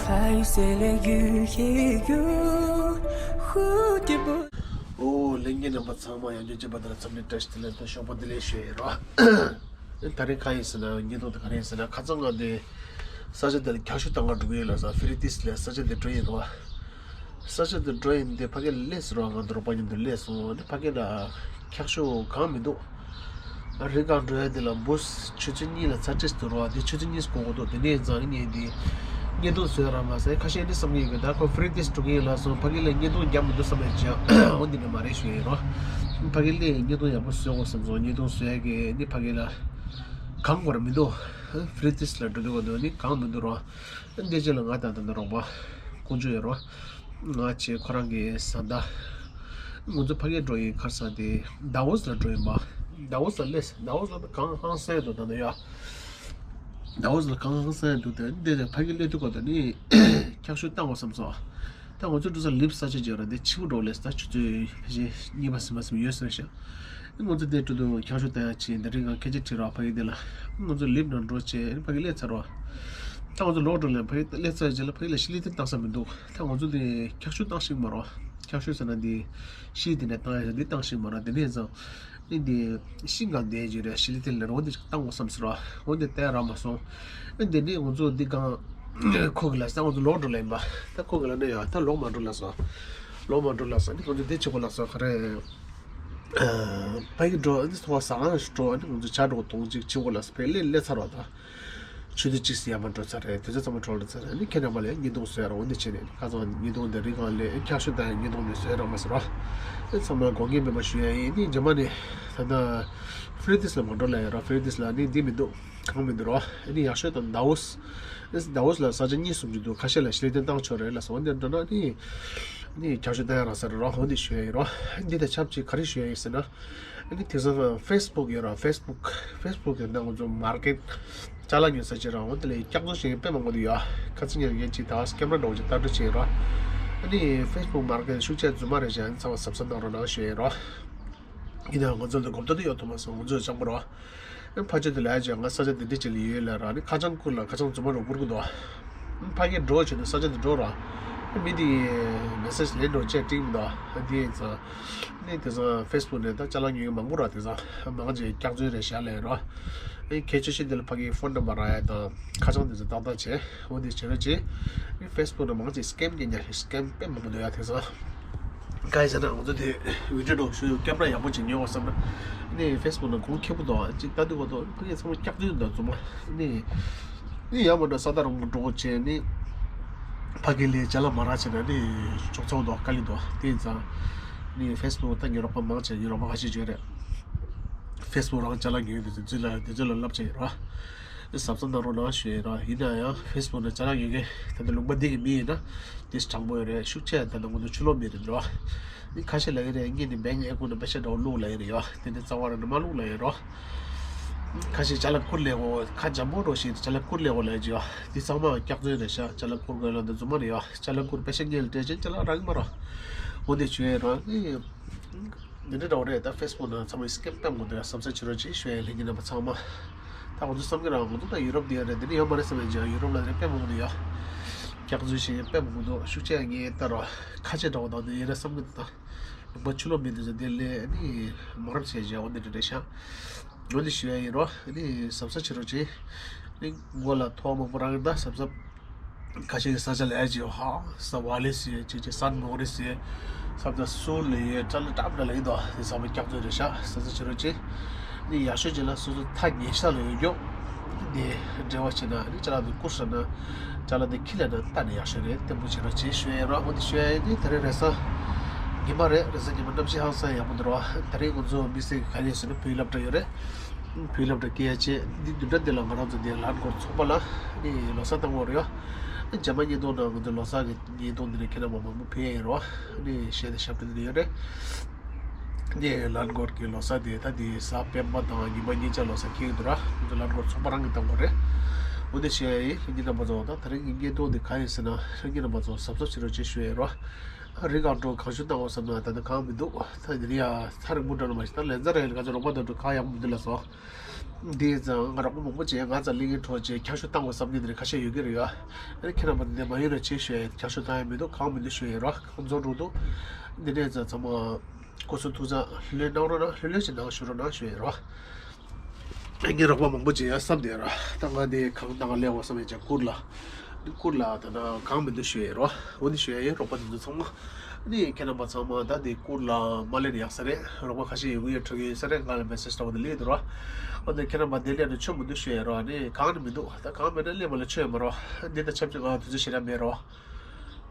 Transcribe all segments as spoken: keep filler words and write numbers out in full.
还有谁来遇也有蝴蝶不 ཨོ་ལྷན་རྒྱས་རྣམ་པ་ཚང་མ་ཡང་བསྐྱར་མཇལ་བ་དང་འཚམས་འདྲི་བཀྲ་ཤིས་བདེ་ལེགས་དང་ཤོག་པ་བདེ་ལེགས་ཞུ་ཡི་རོགས། ཨེ་ད་རེས་གང་ཡིན་ཟེར་ན་བརྙན་ཐུང་དེ་ག་རེ་ཡིན་ཟེར་ན་ཁ་སང་ང་དེ་ས་ཆ་དེ་ལ་འཁྱག་ཤུད་བཏང་ག་འགྲོ་གི་ཡོད་ལབ་ས་ཧྥི་རི་ཏིས་ལ་ས་ཆ་དེ་འགྲོ་ཡིན་རོགས། ས་ཆ་དེ་འགྲོ་ཡིན་དེ་ཕ་གི་སླེབས་སོང་རོགས། ང་དང་རོགས་པ་མཉམ་དུ་སླེབས་སོང་། དེ་ཕ་གི་ལ་འཁྱག་ཤུད་གང་མི་འདུག་རི་སྒང་འགྲོ་ཡ་དེ་ལ་བུས་ཆུ་ཚོད་གཉིས་ལ་ཚར་གཅིག་འདུག་རོགས། དེ་ཆུ་ཚོད་གཉིས་འགོར་གི་འདུག་དེ་ནས་ཡིན་ཙང་ངས་དེ་བརྙན་ཐུང་བཟོ་ཡ་རག་མ་སོང་། ཁ་ཤས་འདི་བསམ་གི་ཡོད་གི་ད་ཁོ་ཧྥི་རི་ཏིས་འགྲོ་གི་ཡིན་ལབ་སོང་། ཕ་གི་ལ་བརྙན་ཐུང་རྒྱག་མི་འདུག་བསམ་ཡ་ཅིག་ཡང་འོ་འདི་ནས་མ་རེད་ཞུ་ཡ་ཡིན་རོགས། ཕ་གི་ལ་བརྙན་ཐུང་ཡག་པོ་བཟོ་དགོས་བསམ་སོང་། བརྙན་ཐུང་བཟོ་ཡ་གི་ནི་ཕ་གི་ལ་གང་དགོས་ར་མི་འདུག་ཧྥི་རི་ཏིས་ལ་འགྲོ་འདུག་ག་འདུག་ནི་གང་མི་འདུག་རོགས། འདི་རྗེས་ལ་ང་དང་ད་ལྟ་རོགས་པ་དཀོན་མཆོག་ཡོད་རོགས། ང་བཅས་ཁོ་རང་གི་བཟའ་ཟླ། ང་ཚོ་ཕ་གིར་འགྲོ་ཡི་ཁར་ས་དེ་དཱ་ཝོས་ལ་འགྲོ་ཡིན་པ། དཱ་ཝོས་ལ་སླེབས། དཱ་ཝོས་ལ་གངས་ཧང་སང་འདུག་ད་ནི་ཡ། དཱ་ཝོས་ལ་གངས་ཧང་སང་འདུག་དེ་འདི་ནས་ཕ་གིར་སླེབས་དུས་ག་ད་ནི་འཁྱག་ཤུད་བཏང་དགོས་བསམ་སོང་། ད་ང་ཚོ་འགྲོ་ས་ལིབ་ས་ཆ་ཅིག་ཡོད་ར། དེ་ཕྱི་པོ་འགྲོ་ལས་ད་ཆུ་ཚོད་ཕལ་ཆེར་གཉིས་པ་གསུམ་པ་ཙམ་ཡོད་ཟེར་ཤག་ང་ཚོ་དེ་འགྲོ་དུས་འཁྱག་ཤུད་བཏང་ཡ་ཅིག་དེ་རིང་གང་སྐད་ཆ་དྲིས་ར་ཕ་གི་དེ་ལ། ང་ཚོ་ལིབ་ནང་འགྲོ་བྱས་ཕ་གི་སླེབས་ཚར་རོགས། ད་ང་ཚོ་ལོག་འགྲོ་ལས་ཕ་གི་སླེབས་ཚར་རྗེས་ལ་ཕ་གི་ལ་ཤི་ལི་ཏི་བཏང་ས་མི་འདུག་ད་ང་ཚོ་དེ་འཁྱག་ཤུད་བཏང་ཤེས་མ་རོགས། འཁྱག་ཤུད་ཟེར་ན་དེ་ཤི་དེ་ནས་བཏང་ཡ་ཟེར་འདི་བཏང་ཤེས་མ་རོགས། དེ་ནས་ཙང་ཨེ་འདི་ཤིང་སྒང་བསྡད་ཀྱི་རེད། ཤི་ལི་ཏི་ལ་རོ་འདི་བཏང་དགོས་བསམ་ཟེར་རོགས། འོ་འདི་བལྟས་རག་མ་སོང་། ཨེ་འདི་ནས་ང་ཚོ་འདི་སྒང་ཁོ་གི་ལ་ས་ང་ཚོ་ལོག་འགྲོ་ལ་ཡིན་པ། ད་ཁོ་གི་ལ་ནས་ཡ་ད་ལོག་མ་འགྲོ་ལ་སོང་། ལོག་མ་འགྲོ་ལ་སོང་། ཨ་ནི་ང་ཚོ་འདི་བྱེད་དགོས་ལ་སོང་ག་རེད། ཕ་གི་འགྲོ་ཨ་ནི་ཐོག་ཟ་ཁང་ཞིག་འགྲོ། ཨ་ནི་ང་ཚོ་ཇ་འདྲ་བོ་འཐུང་ཅིག་བྱེད་དགོས་ལ་སོང་། ཕ་གི་སླེབས་སླེབས་ཚར་བ་དང་། ཆུ་ཚོད་གཅིག་ཙམ་ཡར་མར་འགྲོ་ཚར་རེད། དུས་ཚོད་ཚང་མ་འགྲོ་ལ་ཚར་རེད། ཨ་ནི་ཁྱེད་རྣམ་པ་ལ་བརྙན་ཐུང་བཟོ་ཡ་རོགས། འོ་འདི་བྱས་ནས་ཁ་སང་བརྙན་ཐུང་འདི་རི་སྒང་ལ་འཁྱག་ཤུད་བཏང་ཡ་བརྙན་ཐུང་འདི་བཟོ་ཡ་རོགས་མ་ཟེར་རོགས། ཨ་ནི་ཚང་མ་དགོངས་འགལ་མེད་པ་ཞུ་ཡ་ཡིན། ཨ་ནི་རྗེས་མ་ནས་ད་ལྟ་ཧྥི་རི་ཏིས་ལ་མ་འགྲོ་ལ་ཡ་རོགས། ཧྥི་རི་ཏིས་ལ་ཨ་ནི་འདི་མི་འདུག་གང་མི་འདུག་རོགས། ཨ་ནི་ཡག་ཤོས་དང་དཱ་ཝོས། ཨ་ནི་དཱ་ཝོས་ལ་ས་ཆ་གཉིས་གསུམ་ཅིག་འདུག་ཁ་ཤས་ལ་ཤི་ལི་ཏི་བཏང་ཆོག་རེད་ལ་སོང་། འོ་འདི་འགྲོ་ན་ཨ་ནི་ཨ་ནི་འཁྱག་ཤུད་བཏང་ཡ་རག་ས་རེད་རོགས། འོ་འདི་ཞུ་ཡ་ཡིན་རོགས། ཨ་ནི་འདི་དང་ཆབས་ཅིག་ག་རེ་ཞུ་ཡ་ཡིན་ཟེར་ན། ཨ་ནི་དེང་སང་ཧྥེ་སི་བུག་ཡོད་ར། ཧྥེ་སི་བུག་ཧྥེ་སི་བུག་གི་ནང་ང་ཚོ་མར་ཀེ་ཊི་ཅ་ལག་ཉོ་ས་ཅིག་ར། འོ་དེ་ལ་སྐྱག་རྫུན་བཤད་མཁན་དཔེ་མང་པོ་འདུག་ཡ། ཁ་སང་ཉིན་ངས་ཅིག་ད་ཀེམ་ར་འདྲ་བོ་ཅིག་ལྟ་འདྲི་བྱས་ར། ཨ་ནི་ཧྥེ་སི་བུག་མར་ཀེ་ཊི་ཤུགས་ཆེ་རྫུན་མ་རེད་ཅེས་ཨ་ནི་ཚང་མ་གཟབ་གཟབ་གནང་རོགས་གནང་ཞུ་ཡ་ཡིན་ར། ཡིན་ནའང་ང་ཚོ་ལ་གོམ་ཐོག་དེ་ཡོད་ཐུབ་མ་སོང་། ང་ཚོ་སྤྱང་པོ་ར། ཨ་ནི་ཕལ་ཆེར་དེ་ལས་ཀྱང་ང་ས་ཆ་དེ་འདྲ་ཅིག་ལ་ཡོད་ལ་ར། ཨ་ནི་ཁ་བྱང་བསྐུར་ལ་ཁ་བྱང་རྫུན་མ་རུ་བསྐུར་གི་འདུག་ཨ་ནི་ཕ་གིར་འགྲོ་བྱས་ནས་ས་ཆ་དེ་འགྲོ་ར། ཨ་ནི་མི་དེ་མེ་སེ་ཇི་ལན་འགྲོ་ཅེས་བྲིས་མི་འདུག་ཨ་ནི་དེ་ཡིན་ཙང་། ནི་དེང་སང་ཧྥེ་སི་བུག་ནས་ད་ཅ་ལག་ཉོ་མཁན་མང་པོ་ར། དེང་སང་མང་ཆེ་སྐྱག་རྫུན་རེད་བཞག་ལས་རོ། ཨེ་གལ་ཆེ་ཤོས་དེ་ལ་ཕ་གིའི་ཕོན་ནམ་བར་རག་ཡ་དང་ཁ་བྱང་དེ་ཚོ་ཏག་ཏག་བྱས། འོ་དེ་བྱས་ར་བྱས། ཨེ་ཧྥེ་སི་བུག་ནང་མང་ཆེ་སི་ཀེམ་གྱི་ཉ་ཤེས་སི་ཀེམ་དཔེ་མང་པོ་འདུག་ཡ་དེང་སང་། ག་རེ་ཟེར་ན་ང་ཚོ་དེ་བི་ཌིའོ་འདྲ་བོ་ཞུ་ཀེམ་ར་ཡག་པོ་ཅིག་ཉོ་དགོས་བསམ་ན། ནི་ཧྥེ་སི་བུག་ནང་གོང་ཁེ་པོ་འདུག་ཅིག་ལྟ་དུས་གོ་ཏོ་ཕ་གི་ཚང་མ་སྐྱག་རྫུན་འདུག་རྫུན་མ། ནི། ནི་ཡང་མ་འགྲོ་ས་ད་རང་མ་འགྲོ་བྱས་ནི། ཕ་གི་ལས་ཅ་ལག་མ་རག་བྱས་ན་ནི་ཅོག་ཙེ་འདུག་དཀའ་ལས་འདུག་དེ་ཡིན་ཙང་། ནི་ཧྥེ་སི་བུག་ད་ངའི་རོགས་པ་མང་ཆེ་ངའི་རོགས་པ་ཁ་ཤས་ཅིག་རེད། ཧྥེ་སི་བུག་རང་ཅ་ལག་ཉོས་ཡོད་དེ་ཚོ་ལ་དེ་ཚོ་ལ་ལབ་བྱས་ཡོད་ར། ནི་གཟབ་གཟབ་གནང་རོགས་གནང་ཞུ་ཡ་ཡིན་ར། ཡིན་ན་ཡང་ཧྥེ་སི་བུག་ནས་ཅ་ལག་ཉོ་མཁན་ད་ལྟ་ལུང་པ་འདི་གི་མི་ཡིན་ན་དེ་དྲང་པོ་ཡོད་རེད། ཤུགས་ཆེ་ད་ལྟ་ང་ཚོ་ཕྱི་ལོགས་མི་རེད་འགྲོ། ནི་ཁ་ཤས་ལ་ཡིན་རེད། ངས་ནི་བེང་ཨེ་ཁོ་ནས་པེ་ཤ་འདྲ་བོ་བླུགས་ལ་ཡིན་རེད་ཡ། དེ་ནི་རྩ་བ་རང་ནས་མ་བླུགས་ལ་ཡིན་རོ། ཁ་ཤས་ཅ་ལག་བསྐུར་ལས་འོ་ཁ་འཇམ་པོ་འགྲོ་ཞིག་ཅ་ལག་བསྐུར་ལས་འོ་ལས་ཀྱི་ཡ། འདི་ཚང་མ་སྐྱག་རྫུན་རེད་ཤག་ཅ་ལག་བསྐུར་དགོས་ལ་འདི་རྫུན་མ་རེད་ཡ། ཅ་ལག་བསྐུར་པེ་ཤ་ངས་ལ་སྤྲད་ཅིང་ཅ་ལག་རག་གི་མ་རེད། འོ་འདི་བྱོས་ཡ་ར་ནི། འདི་འདྲ་འདྲ་བོ་རེད། ད་ཧྥེ་སི་བུག་ནང་ཚང་མས་སི་ཀེམ་སྤེལ་དགོས་འདུག་ཡ། གཟབ་གཟབ་བྱེད་རོགས་གྱིས་ཞུ་ཡ་ལྷན་རྒྱས་རྣམ་པ་ཚང་མ། ད་ང་ཚོ་བསམ་གྱི་ར་ང་ཚོ་ད་ཡུ་རོབ་འདི་ཡ་རེད། འདི་ནི་ཡོད་མ་རེད་བསམ་ཡ་ཅིག་ཡུ་རོབ་ལ་རེད་དཔེ་མང་པོ་འདུག་ཡ། སྐྱག་རྫུན་བཤད་ཡ་དཔེ་མང་པོ་འདུག་ཤུགས་ཆེ་ངས་ལྟ་རོགས་ཁ་ཆེ་འདྲ་བོ་དང་འདི་ཡ་རེད་བསམ་གྱི་འདུག་ད་ལུང་པ་ཕྱི་ལོགས་མི་འདི་ཚོ་འདི་ལས་ནི་མ་རབས་བྱས་བྱས་འོ་འདི་འདྲ་རེད་ཤག་འོ་འདི་ཞུ་ཡ་ཡིན་རོགས། ནི་གཟབ་གཟབ་བྱེད་རོགས་གྱིས། ནི་མགོ་ལ་ཐོག་མང་པོ་རང་ཡིན་ད་གཟབ་གཟབ། ཁ་ཤས་ཀྱི་ས་ཆ་ལ་ཡ་ཅིག་ཧ་ས་ཝ་ལེ་སི་ཡོད་ཅིག་ཅིག་སན་མོ་རི་སི་ཡོད། ས་ད་སུ་ལ་ཡོད་ཏྲ་ལ་ཏྲབ་ཏྲ་ལ་ཡིན་དོ། དེ་ཚང་མ་སྐྱག་རྫུན་རེད་ཤག་གཟབ་གཟབ་བྱེད་རོགས་གྱིས། ནི་ཡག་ཤོས་ཅིག་ལ་སོ་སོ་ཐག་ཉེ་ཤ་ལ་ཡོད་རྒྱུ། ནི་འབྲེལ་བ་བྱེད་ན་ནི་ཅ་ལག་དེ་བསྐུར་ས་ན་ཅ་ལག་དེ་ཁྱི་ལ་ན་ལྟ་ནི་ཡག་ཤོས་རེད། བརྟན་པོ་བྱེད་རོགས་གྱིས་ཞུ་ཡ་ཡིན་རོགས། འོ་དེ་ཞུ་ཡ་ཡིན། ནི་ད་རེས་རེས་གཟའ་ཉི་མ་རེད། རེས་གཟའ་ཉི་མ་གནམ་གཤིས་ཧང་སང་ཡག་པོ་འདུག་རོགས། ད་རེས་ང་ཚོ་དམིགས་བསལ་གྱི་ག་རེ་ཟེར་ན་བོད་ཡིག་སློབ་གྲྭ་ཡོད་རེད། བོད་ཡིག་སློབ་གྲྭ་སྐད་ཡ་བྱས། འདི་བདུན་ཕྲག་འདི་ལ་ང་རང་ཚོ་འདི་ལན་སྐོར་ཚོགས་པ་ལ་ནི་ལོ་གསར་བཏང་བ་རེད་ཡ། རྗེས་མ་བརྙན་ཐུང་ནང་ང་ཚོ་ལོ་གསར་གྱི་བརྙན་ཐུང་འདི་ནས་ཁྱེད་རྣམ་པ་མང་པོ་ཕེབས་ཡིན་རོགས། ནི་གཞས་དང་ཞབས་བྲོ་འདི་ནས་ཡོད་རེད། ནི་ལན་སྐོར་གྱི་ལོ་གསར་དེ་ད་འདི་གཟའ་སྤེན་པ་དང་ཉི་མ་གཉིས་ཆ་ལོ་གསར་འཁེལ་གྱི་འདུག་ར། ང་ཚོ་ལན་སྐོར་ཚོགས་པ་རང་གིས་བཏང་བ་རེད། འོ་དེ་བྱས་ཡིན། ལྷན་རྒྱས་རྣམ་པ་ཚོ་ད་ད་རིང་གི་བརྙན་ཐུང་འདི་གང་ཡིན་ཟེར་ན་ལྷན་རྒྱས་རྣམ་པ་ཚོ་གཟབ་གཟབ་བྱེད་རོགས་གྱིས་ཞུ་ཡ་ཡིན་རོགས། རི་སྒང་འགྲོ་གང་ཞུ་བཏང་བ་བསམ་ན་ད་ལྟ་གང་མི་འདུག་ད་འདི་རི་ཡ་ཚ་རིང་པོ་འགྲོ་ན་མ་གཞི་ད་ལན་ཚ་རེད། ང་ཚོ་རོགས་པ་དང་འགྲོ་གང་ཡག་པོ་མི་འདུག་ལ་སོ། འདི་ཙང་ང་རོགས་པ་མང་པོ་བྱས། ང་ཙང་གླིང་གི་འཕྲོ་བྱས་ཁྱང་ཤུ་བཏང་དགོས་བསམ་མཁན་དེ་འདྲ་ཁ་ཤས་ཡོད་ཀྱི་རེད་ཡ། ཨ་ནི་ཁྱེད་རྣམ་པ་འདི་ནས་མ་ཡོང་རོགས་བྱེད་ཞུ་ཡ། ཁྱང་ཤུ་བཏང་ཡ་མི་འདུག་གང་མི་འདུག་ཞུ་ཡ་རོགས། གང་རྫོགས་འགྲོ་འདུག་འདི་ནས་ཙང་ཚང་མ་སྐུ་གཟུགས་ཐུགས་ཅག་ལྷོད་ལྷོད་གནང་རོགས་གནང་། ལྷོད་ལྷོད་ཅིག་གནང་ཞུ་རོགས་གནང་ཞུ་ཡ་རོགས། ངའི་རོགས་པ་མང་པོ་བྱས་ཡ་བསམ་བསྡད་ར། ད་ང་འདི་གང་ལྟ་ག་སླེབས་པ་བསམ་ཡ་ཅག་གུར་ལ། འདི་གུར་ལ་ད་ན་གང་མི་འདུག་ཞུ་ཡ་རོགས། འོ་འདི་ཞུ་ཡ་ཡིན། རོགས་པ་འདི་ཚོ་ཚང་མ། ཨ་ནི་ཁྱེད་རྣམ་པ་ཚང་མ་ད་འདི་གུར་ལ་མ་སླེབས་ན་ཡག་ས་རེད། རོགས་པ་ཁ་ཤས་ཡོང་གི་ཡོད་འགྲོ་གི་ཡོད་ས་རེད། ང་ལ་མེ་སེ་ཇི་འདྲ་བོ་འདི་སླེབས་འདུག་ར། འོ་འདི་ཁྱེད་རྣམ་པ་འདི་སླེབས་ན་ཆོ་མི་འདུག་ཞུ་ཡ་རོགས། ཨ་ནི་གང་ནི་མི་འདུག་ད་གང་མེད་ན་སླེབས་མ་ལ་ཆོ་ཡོད་མ་རོགས། འདི་ད་ཆབས་ཅིག་ང་དུས་ཚོད་ཞེ་དྲག་མེད་རོགས།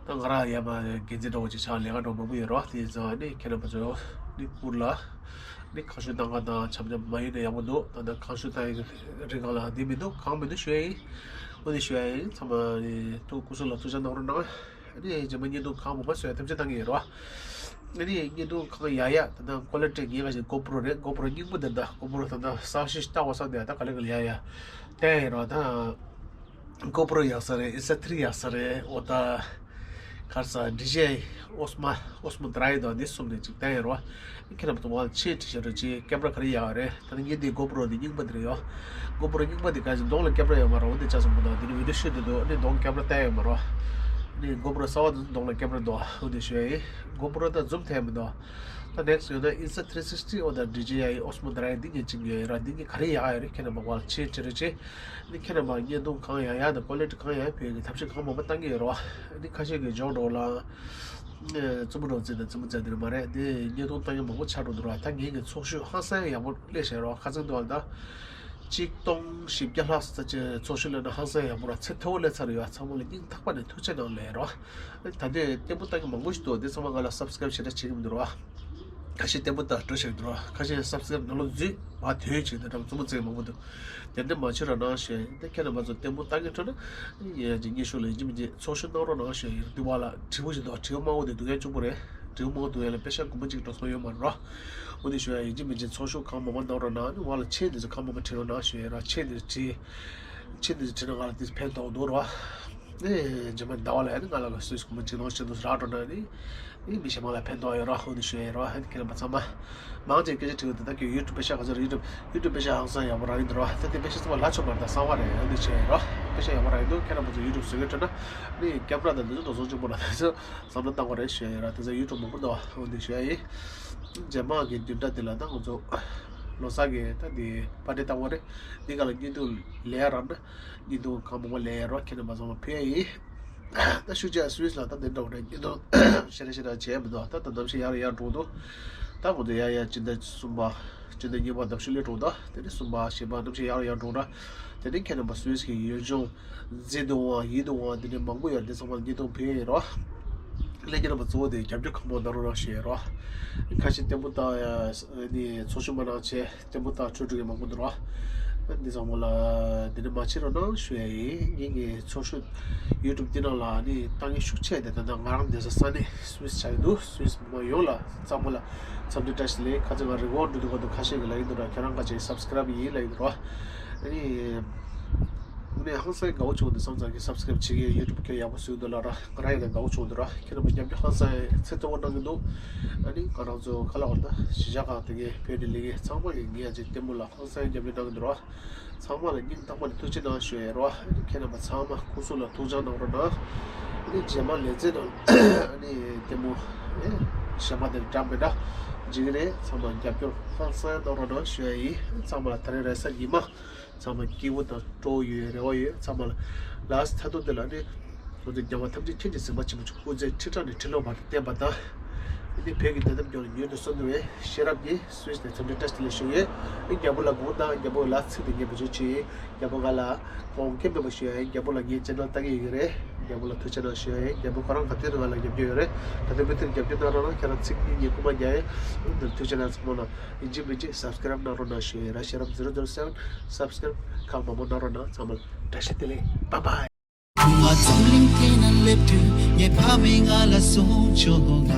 ད་ང་རང་ཡ་མ་འགན་འཛིན་འདྲ་བོ་ཅིག་ཆགས། ལས་ཀ་འདྲ་བོ་མང་པོ་ཡོད་རོགས། དེ་ཚོ་ཨ་ནི་ཁྱེད་རྣམ་པ་ཚོ་འདི་གུར་ལ་འདི་གང་ཤུ་བཏང་ག་དང་འཆམ་འཆམ་མ་ཡོང་ན་ཡག་པོ་འདུག་ད་ལྟ་གང་ཤུ་བཏང་ཡི་རིང་གང་ལ་འདི་མི་འདུག་གང་མི་འདུག་ཞུ་ཡ་ཡིན། འོ་འདི་ཞུ་ཡ་ཡིན། ཚང་མ་ནི་ཐུགས་སྐུ་གཟུགས་ལ་ཐུགས་ཅག་གནང་རོགས་གནང་། ཨ་ནི་རྗེས་མ་བརྙན་ཐུང་གང་མང་མང་བཟོ་ཡ་ཐམས་ཅད་བཏང་གི་ཡོད་རོགས། ཨ་ནི་བརྙན་ཐུང་གང་ཡག་ཡག་ད་ལྟ་ཀོ་ལི་ཊི་ངའི་ཁ་ཤས་གོ་པྲོ་རེད། གོ་པྲོ་རྙིང་པ་འདི་འདྲ། གོ་པྲོ་ད་ལྟ་གསར་ཤོས་བཏགས་པ་བསམ་བསྡད་ཡ། ད་ག་ལེ་ག་ལེ་ཡག་ཡག་བསྟན་ཡོད་རོགས། ད་གོ་པྲོ་ཡག་ས་རེད། ཨིན་སྟ་ཐི་རི་ཡག་ས་རེད། འོ་ད་ག་རེ་ཟ། ཌི་ཇེ་ཨའི་ཨོ་སི་མོ་ཨོ་སི་མོ་ཌི་རའི་དང་འདི་གསུམ་ནས་ཅིག་བསྟན་ཡོད་རོགས། ཁྱེད་རྣམ་པ་ཚོ་ང་ལ་ཆེད་དྲི་བཤད་རོགས་གྱིས། ཀེམ་ར་ག་རེ་ཡག་རེད། ད་ནི་ངས་འདི་གོ་པྲོ་འདི་རྙིང་པ་འདི་རེད་ཡོ། གོ་པྲོ་རྙིང་པ་འདི་ག་ཅིག་གདོང་ལ་ཀེམ་ར་ཡོད་མ་རེད། འོ་འདི་ཆ་ཚང་པོ་དང་འདི་ནི་བི་ཌིའོ་ཤུ་འདི་འདུག་འདི་གདོང་ཀེམ་ར་བལྟ་ཡོད་མ་རེད། འདི་གོ་པྲོ་གསར་པ་འདི་གདོང་ལ་ཀེམ་ར་འདུག་འོ་འདི་ཞུ་ཡ་ཡིན། གོ་པྲོ་ད་ཛུམ་ཐེབས་མི་འདུག་ད་ནེག་སི་ཡོད་ན་ཨིན་སྟ་ཐི་རི་སིག་སི་ཊི་འོ་ད་ཌི་ཇེ་ཨའི་ཨོ་སི་མོ་ཌི་རའི་འདི་གཉིས་གཅིག་ཡོད་ར། འདི་གཉིས་ག་རེ་ཡག་ཡོད་རེད། ཁྱེད་རྣམ་པ་ང་ལ་ཆེད་དྲི་རོགས་གྱིས། འདི་ཁྱེད་རྣམ་པ་བརྙན་ཐུང་གང་ཡག་ཡག་དང་ཀོ་ལི་ཊི་གང་ཡག་ཡག་ཕུལ་གྱི་ཐབས་ཤེས་གང་མང་པོ་བཏང་གི་ཡོད་རོགས། འདི་ཁ་ཤས་ཀྱིས་ཇོག་འགྲོ་ལ། ཨེ། རྩུབ་མོ་འདྲ་བོ་བརྩིས་དང་རྩུབ་མོ་བརྩི་དེ་རེད་མ་རེད། དེ་བརྙན་ཐུང་ལྟ་མཁན་མང་པོ་ཆགས་འགྲོ་འདུག་ར། ད་ངེད་ཀྱི་ཚོགས་ཞུགས་ཧང་སང་ཡག་པོ་སླེབས་ཤག་ར། ཁ་སང་དུས་ལ་ད་གཅིག་སྟོང་བཞི་བརྒྱ་ལྷག་ཙམ་ཅིག་ཚོགས་ཞུགས་སླེབས་ན་ཧང་སང་ཡག་པོ་ར། ཚད་མཐོ་པོ་སླེབས་ཚར་ཡོད། ཚང་མ་ལ་སྙིང་ཐག་པ་ནས་ཐུགས་རྗེ་གནང་ལབ་ར། ད་ལྟའི་ལྟད་མོ་ལྟ་མཁན་མང་པོ་ཞིག་འདུག་དེ་ཚང་མ་ང་ལ་སབ་སི་ཀེ་རེབ་ཞེ་དྲག་བྱེད་ཀྱི་མི་འདུག་ར། ཁ་ཤས་ལྟད་མོ་ལྟ་འགྲོ་བཞག་འདུག་ར། ཁ་ཤས་སབ་སི་ཀེ་རེབ་ནང་ལོགས་འཛུལ་མ་དོན་ཅིག་དང་འགྲམ་རྩུབ་མོ་བརྩི་མཁན་མང་པོ་འདུག་དེ་འདྲ་མ་བྱེད་རོགས་གནང་ཞུ་ཡ་ཡིན། ད་ཁྱེད་རྣམ་པ་ཚོ་ལྟད་མོ་ལྟ་མཁན་ཁྲོད་ན་ཡ་ཅིག་སྙན་ཞུ་ལ་ཡིན་གཅིག་མིན་གཅིག་ཚོགས་ཞུགས་གནང་རོགས་གནང་ཞུ་ཡ་ཡིན། འདི་བ་ལ་དྲི་བ་ཞིག་འདུག་དྲི་བ་མང་པོ་འདུག་དེ་སྐད་གཅིག་པོ་རེད། དྲི་བ་མང་པོ་འདུག་ཡ་ལ་དཔེ་ཆ་དགོས་མཁན་གཅིག་འགྲོ་སོང་ཡོད་མ་རེད་ར། འོ་འདི་ཞུ་ཡ་ཡིན་གཅིག་མིན་གཅིག་ཚོགས་ཞུགས་གང་མང་མང་གནང་རོགས་གནང་། ནི་བ་ལ་ཆེད་འདི་ཚོ་གང་མང་མང་དྲི་རོགས་གནང་ཞུ་ཡ་ར། ཆེད་འདི་དྲི། ཆེད་འདི་དྲི་ན་ང་ལ་འདི་ཕན་ཐོགས་འདུག་ར། ཨེ། རྗེས་མ་ཟླ་བ་ལ་ཡ་ནི་ང་ལ་ག་སུས་གོ་མ་ཅིག་ནང་བཞིན་དུ་རག་འགྲོ་ན་ནི། ཨེ། མི་གཞན་མ་ལ་ཕན་ཐོགས་ཡོད་ར། འོ་ནི་ཞུ་ཡ་ཡིན་ར། ཨེ། ཁྱེད་རྣམ་པ་ཚང་མ། མང་ཆེ་སྐད་ཆ་དྲི་གི་འདུག་ད་ཁྱོད་ཡུ་ཊུབ་པེ་ཤ་ག་ཚོད་རེད། ཡུ་ཊུབ་ཡུ་ཊུབ་པེ་ཤ་ཧང་སང་ཡག་པོ་རག་གི་འདུག་ར། ད་དེ་པེ་ཤ་ཚང་མ་ལ་ཆོག་མ་རེད། ད་གསང་བ་རེད། འོ་ནི་ཞུ་ཡ་ཡིན་ར། པེ་ཤ་ཡག་པོ་རག་གི་འདུག་ཁྱེད་རྣམ་པ་ཚོ་ཡུ་ཊུབ་བཟོ་གི་འདྲ་ན། ནི་ཀེམ་ར་དང་འདི་ཚོ་འགྲོ་སོང་གཅིག་པོ་ར། ད་ཚོ་བསམ་བློ་བཏང་དགོས་རེད་ཞུ་ཡ་ཡིན་ར། ད་ཚོ་ཡུ་ཊུབ་མང་པོ་འདུག་འོ་ནི་ཞུ་ཡ་ཡིན། རྗེས་མ་གི་བདུན་ཕྲག་འདི་ལ་ད་ང་ཚོ་ལོ་གསར་གི་ད་འདི་པར་ཊི་བཏང་བ་རེད། འདི་ག་ལ་བརྙན་ཐུང་ལས་རག་ན། བརྙན་ཐུང་གང་མང་པོ་ལས་རོགས། ཁྱེད་རྣམ་པ་ཚང་མ་ཕུལ་ཡ་ཡིན། ད་ཤུགས་ཆེ་སུད་སི་ལ་ད་འདི་འདྲ་བོ་རེད། བརྙན་ཐུང་ཞེ་དྲག་ཞེ་དྲག་བྱས་མི་འདུག་ད་ད་གནམ་གཤིས་ཡག་རུ་ཡག་འགྲོ་འདུག་ད་ང་ཚོ་ཡར་ཡར་འགྲོ་འདུག་སྤྱི་ཟླ་གསུམ་པ། སྤྱི་ཟླ་གཉིས་པ་ཟླ་བཞི་སླེབས་འགྲོ་འདུག་དེ་ནས་གསུམ་པ་བཞི་པ་གནམ་གཤིས་ཡག་རུ་ཡག་འགྲོ་འདུག་དེ་ནས་ཁྱེད་རྣམ་པ་སུད་སི་གི་ཡུལ་ལྗོངས་མཛེས་སྡུག་པ་ཡིད་དུ་འོང་བ་འདི་འདྲ་མང་པོ་ཡོད། འདི་ཚང་མ་ལ་བརྙན་ཐུང་ཕུལ་ཡ་ཡིན་རོགས། ལས་ཀྱི་རྣམ་པ་གཙོ་བོ་དེ་རྒྱབ་སྐྱོར་གང་མང་གནང་རོགས་གནང་ཞུ་ཡ་ཡིན་རོགས། ཁ་ཤས་ལྟད་མོ་ལྟ་ཡ་ནི་ཚོགས་ཞུགས་མ་གནང་བྱས། ལྟད་མོ་ལྟ་འཕྲོ་འགྲོ་མཁན་མང་པོ་འདུག་ར། འདི་ཚང་མ་ལ་འདི་འདྲ་མ་བྱེད་རོགས་གནང་ཞུ་ཡ་ཡིན། ངེད་ཀྱི་ཚོགས་ཞུགས་ཡུ་ཊུབ་འདི་ནང་ལ་ནི་ལྟ་མཁན་ཤུགས་ཆེ་དེ་ད་ལྟ་ང་རང་བསྡད་ས་ས་གནས་སུད་སི་ཆགས་ཀྱི་འདུག་སུད་སི་མི་མང་ཡོངས་ལ་ཚང་མ་ལ་འཚམས་འདྲི་བཀྲ་ཤིས་བདེ་ལེགས། ཁ་ཚོན་ང་རི་ཝོར་འགྲོ་དུས་སྐབས་དུ་ཁ་ཤས་ཀྱིས་ལབ་ཀྱི་འདུག་ར། ཁྱེད་རང་ཁ་ཆེ་སབ་སི་ཀེ་རབ་ཡིན་ལབ་ཀྱི་འདུག་ར། ཨ་ནི་ཨ་ནི་ཧང་སང་དགའ་བོ་བྱུང་འདུག་བསམ་ཙང་གི་སབ་སི་ཀེ་རབ་བྱེད་ཀྱི་ཡུ་ཊུབ་ཁྱོད་ཡག་པོ་བཟོས་འདུག་ལ་ར། ང་རང་ཡིན་ན་དགའ་བོ་བྱུང་འདུག་ར། ཁྱེད་རང་མ་རྒྱབ་སྐྱོར་ཧང་སང་ཚད་མཐོ་པོ་གནང་གི་འདུག་ཨ་ནི་ང་རང་ཚོ་ཁ་ལག་བར་ད་གཞིས་ཆགས་ཁག་དེ་གའི་བོད་ནས་ལས་ཀྱི་ཚང་མ་གི་ངས་ཅིག་ལྟད་མོ་ལ་ཧང་སང་རྒྱབ་སྐྱོར་གནང་གི་འདུག་ར། ཚང་མ་ལ་སྙིང་ཐག་པ་ནས་ཐུགས་རྗེ་གནང་ཞུ་ཡ་རོ། ཨ་ནི་ཁྱེད་རྣམ་པ་ཚང་མ་སྐུ་གཟུགས་ལ་ཐུགས་ཅག་གནང་རོགས་གནང་། ཨ་ནི་རྗེས་མ་ལས་ཚེ་ནང་ཨ་ནི་ལྟད་མོ་ཨེ་གཞན་པ་དེ་འདྲ་མི་འདྲ་བྱེད་ཀྱི་རེད། ཚང་མ་རྒྱབ་སྐྱོར་ཧང་སང་གནང་རོགས་གནང་ཞུ་ཡ་ཡིན། ཚང་མ་ལ་ད་རེས་རེས་གཟའ་ཉི་མ། ཚང་མ་སྐྱིད་པོ་དང་སྤྲོ་བོ་ཡོད་རེ་བ་ཡོད། ཚང་མ་ལ་ལཱསི་མཐའ་ཐུག་དེ་ལ་ནི་ང་ཚོ་རྒྱལ་བ་ཐམས་ཅད་མཁྱེན་ཅིང་གཟིགས་པ་ཆེན་པོ་མཆོག་སྐུ་ཚེ་ཁྲི་ཕྲག་ནས་ཁྲི་ལོ་བར་དུ་བརྟན་པ་དང་། ཨ་ནི་བོད་ཀྱི་བདེན་མཐའ་སྐྱོང་ལ་ཉུལ་དུ་སོང་དུ་བའི་ཤེས་རབ་ཀྱིས་སུད་སི་ནས་འཚམས་འདྲི་བཀྲ་ཤིས་བདེ་ལེགས་ཞུ་ཡས། ཨ་ནི་རྒྱལ་པོ་ལ་དགོངས་དག་རྒྱལ་པོ་ལ་ཚིག་དེ་ངས་བེད་སྤྱོད་བྱེད་ཡས། རྒྱལ་པོ་ང་ལ་དགོངས་མཁན་མེད་པ་ཞུ་ཡ་ཡིན། རྒྱལ་པོ་ལ་ངའི་ཅེ་ནལ་ལྟ་གི་ཡོད་ཀྱི་རེད། རྒྱལ་པོ་ལ་ཐུགས་རྗེ་གནང་ཞུ་ཡ་ཡིན། རྒྱལ་པོ་ཁོ་རང་ག་དུས་ནས་ང་ལ་རྒྱབ་སྐྱོར་ཡོད་རེད། ད་དུང་མུ་མཐུད་རྒྱབ་སྐྱོར་གནང་རོགས་གནང་། ཁྱེད་རང་ཚིག་གཉིས་ངས་སྐུལ་མ་རྒྱག་ཡིན། ཨ་ནི་ཐུགས་རྗེ་གནང་། ཚང་མ་ལ་ཡིན་གཅིག་མིན་གཅིག་སབ་སི་ཀེ་རབ་གནང་རོགས་གནང་ཞུ་ཡ་ཡིན་ར། ཤེས་རབ་zero zero seven སབ་སི་ཀེ་རབ་གང་མང་པོ་གནང་རོགས་གནང་། ཚང་མ་ལ་བཀྲ་ཤིས་བདེ་ལེགས། བཱའི་བཱའི། ཁུ་མ་འཛམ་གླིང་སྟེང་ན་སླེབས་དུས་ངའི་ཕ་མས་ང་ལ་གསུངས་བྱུང་།